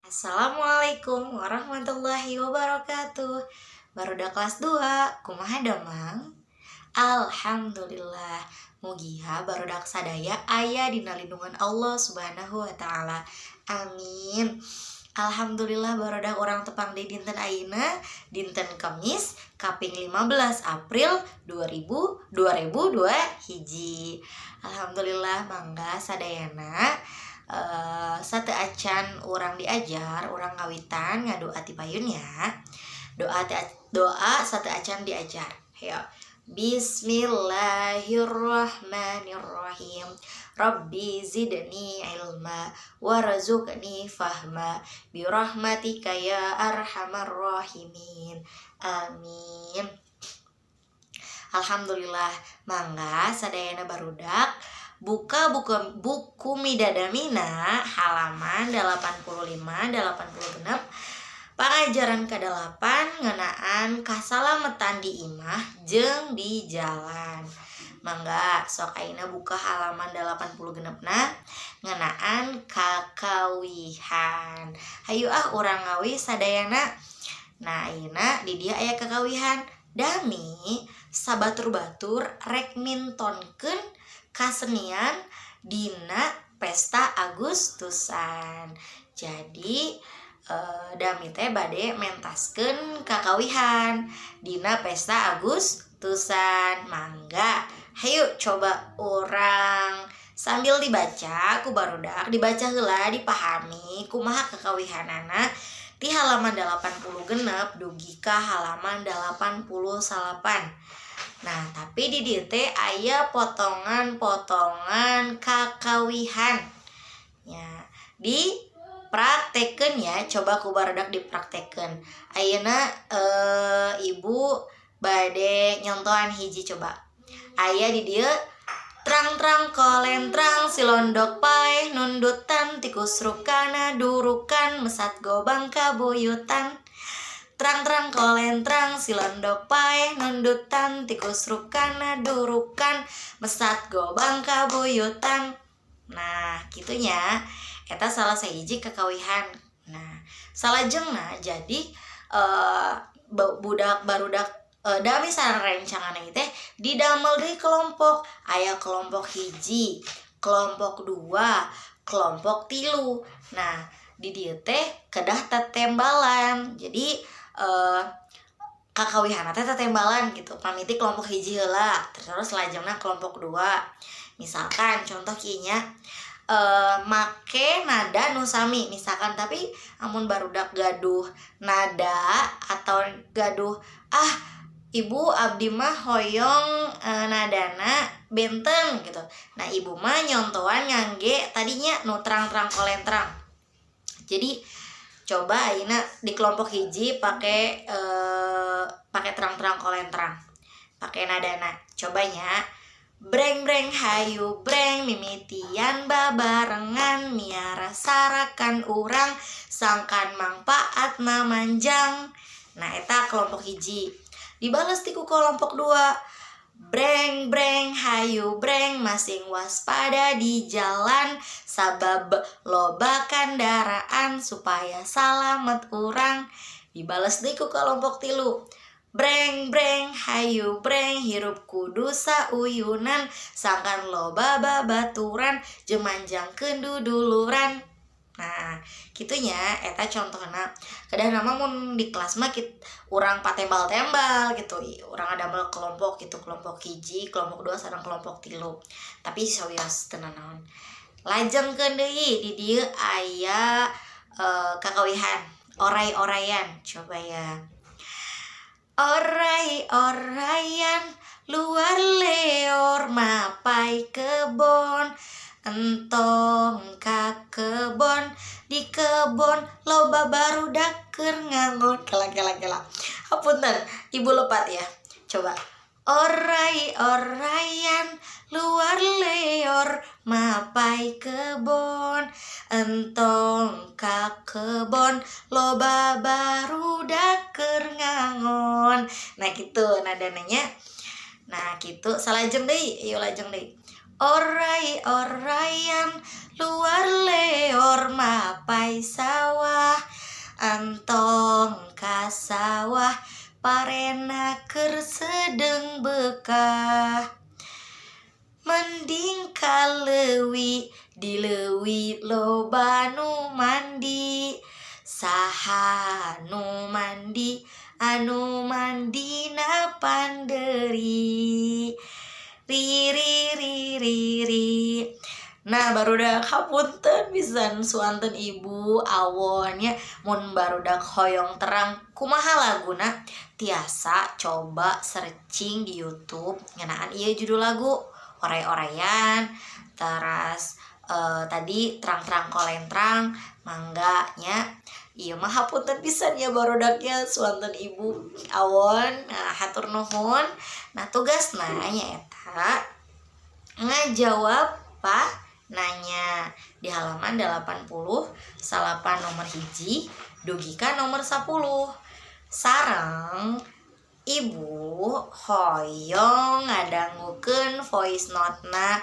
Assalamualaikum warahmatullahi wabarakatuh. Barudak kelas 2, kumaha damang? Alhamdulillah. Mugia barudak sadaya aya dina lindungan Allah Subhanahu wa taala. Amin. Alhamdulillah, barudak, urang tepang di dinten ayeuna, dinten Kemis kaping 15 April 2000 2002 hiji. Alhamdulillah, mangga sadayana, sateuacan urang diajar, urang ngawitan ngadoa ti payun ya. Doa doa sateuacan diajar. Hayo. Bismillahirrahmanirrahim. Rabbi zidni ilma warzuqni fahma birahmatika ya arhamar rahimin. Amin. Alhamdulillah, mangga sadayana barudak buka buku buku Midadamina halaman 85 86, pangajaran ke-8, ngeunaan kasalametan di imah jeung di jalan. Mangga sok ayeuna buka halaman 80 genepna, ngeunaan kakawihan. Hayu ah, urang ngawih sadayana. Nah, ayeuna di dieu aya kakawihan Dami sabatur-batur rek mintonkeun kasenian dina pesta Agustusan. Jadi Dami teh bade mentaskeun kakawihan dina pesta Agustusan. Mangga, hayu coba urang sambil dibaca ku barudak, dibaca heula, dipahami kumaha kakawihanana ti halaman 80 genep dugi ka halaman 89. Nah, tapi di dieu teh aya potongan-potongan kakawihan ya, di praktekeun ya. Coba ku barudak dipraktekeun. Ayeuna ibu bade nyontohan hiji. Coba aya di dieu, "Trang-trang kolentrang silondok paeh nundutan, tikus rukana durukan mesat gobang kabuyutan. Trang-trang kolentrang silondok paeh nundutan, tikus rukana durukan mesat gobang kabuyutan." Nah, kitu nya, eta salah sahiji kakawihan. Nah, salajengna jadi budak barudak Dami sarencangan teh didamel deui kelompok. Aya kelompok hiji, kelompok dua, kelompok tilu. Nah, di dieu teh kedah tetembalan. Jadi kakawihan teh tetembalan gitu. Pamiti kelompok hiji heula, terus lajengna kelompok dua. Misalkan contoh kieu nya, make nada nu sami misalkan. Tapi amun barudak gaduh nada atau gaduh, "Ah, Ibu, abdi mah hoyong nadana benten," gitu. Nah, ibu mah nyontohan ngangge tadinya nu "Trang-trang kolentrang". Jadi coba ayeuna di kelompok hiji pakai pakai "Trang-trang kolentrang", pakai nadana. Cobanya, "Breng breng hayu breng, mimitian babarengan, miara sarakan urang sangkan mangpaatna manjang." Nah, eta kelompok hiji. Dibales ti ku kelompok dua, "Breng breng hayu breng, masing waspada di jalan, sabab loba kendaraan supaya salamet urang." Dibales deui ku kelompok tilu, "Breng breng hayu breng, hirup kudu sauyunan, sangkan loba babaturan jeung manjangkeun duduluran." Nah, kitu nya, eta contohna. Kedahna mah mun di kelas mah urang patembal-tembal gitu, urang ngadamel kelompok gitu, kelompok hiji, kelompok dua, sareng kelompok tilu. Tapi sawios, teu nanaon. Lajengkeun deui, di dieu aya kakawihan oray-orayan. Coba ya. "Oray-orayan luar leor mapay kebon, entong ka kebon, di kebon loba barudak keur ngangon." Kela, kela, kela. Hapunten, ibu lepat ya. Coba. "Oray-orayan luar leor mapay kebon, entong ka kebon, loba barudak keur ngangon." Nah, gitu nadana nya. Nah, gitu. Salajeng deui, ieu lajeng deui. "Oray-orayan luar leor mapay sawah." Entong ka sawah, parena keur sedeung beukah. Mending ka leuwi, di leuwi loba nu mandi. Saha nu mandi? Anu mandina panderi. Ri ri ri ri ri. Nah, barudak, hapunten pisan, suanten Ibu awon nya. Mun barudak hoyong terang kumaha laguna, tiasa coba searching di YouTube ngeunaan ieu judul lagu Oray-orayan. Teras tadi Trang-trang Kolentrang. Mangga nya. Ieu mah hapunten pisan ya, barudak nya, suanten Ibu awon. Nah, hatur nuhun. Nah, tugasna nyaeta ngajawab pananya di halaman 89 nomor 1 dugi ka nomor 10. Sareng Ibu hoyong ngadangukeun voice note na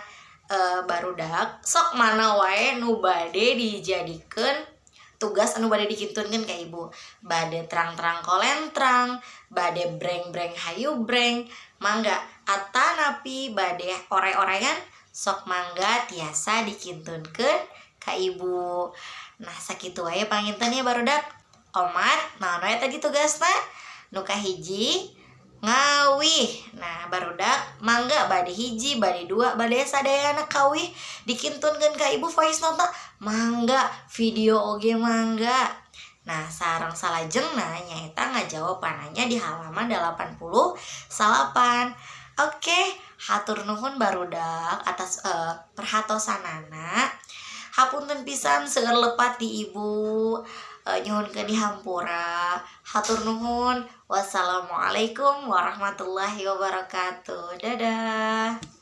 barudak. Sok mana wae nu bade dijadikeun tugas, anu bade dikintunkeun ka Ibu. Bade Trang-trang Kolentrang, bade Breng-breng Hayu Breng, mangga, atanapi bade Oray-orayan, sok mangga tiasa dikintunkeun ka Ibu. Nah, sakitu wae panginten nya, barudak. Omat, naon wae tadi tugasna? Nu kahiji ngawih. Nah, barudak, mangga bade hiji, bade dua, bade sadayana kawih dikintunkeun ka Ibu voice note, mangga, video oge mangga. Nah, sareng salajengna nyaeta ngajawab pananya di halaman 89. Oke, hatur nuhun, barudak, atas perhatosanana. Hapunten pisan seueur lepat di Ibu, nyuhunkeun dihampura. Hatur nuhun. Wassalamualaikum warahmatullahi wabarakatuh. Dadah.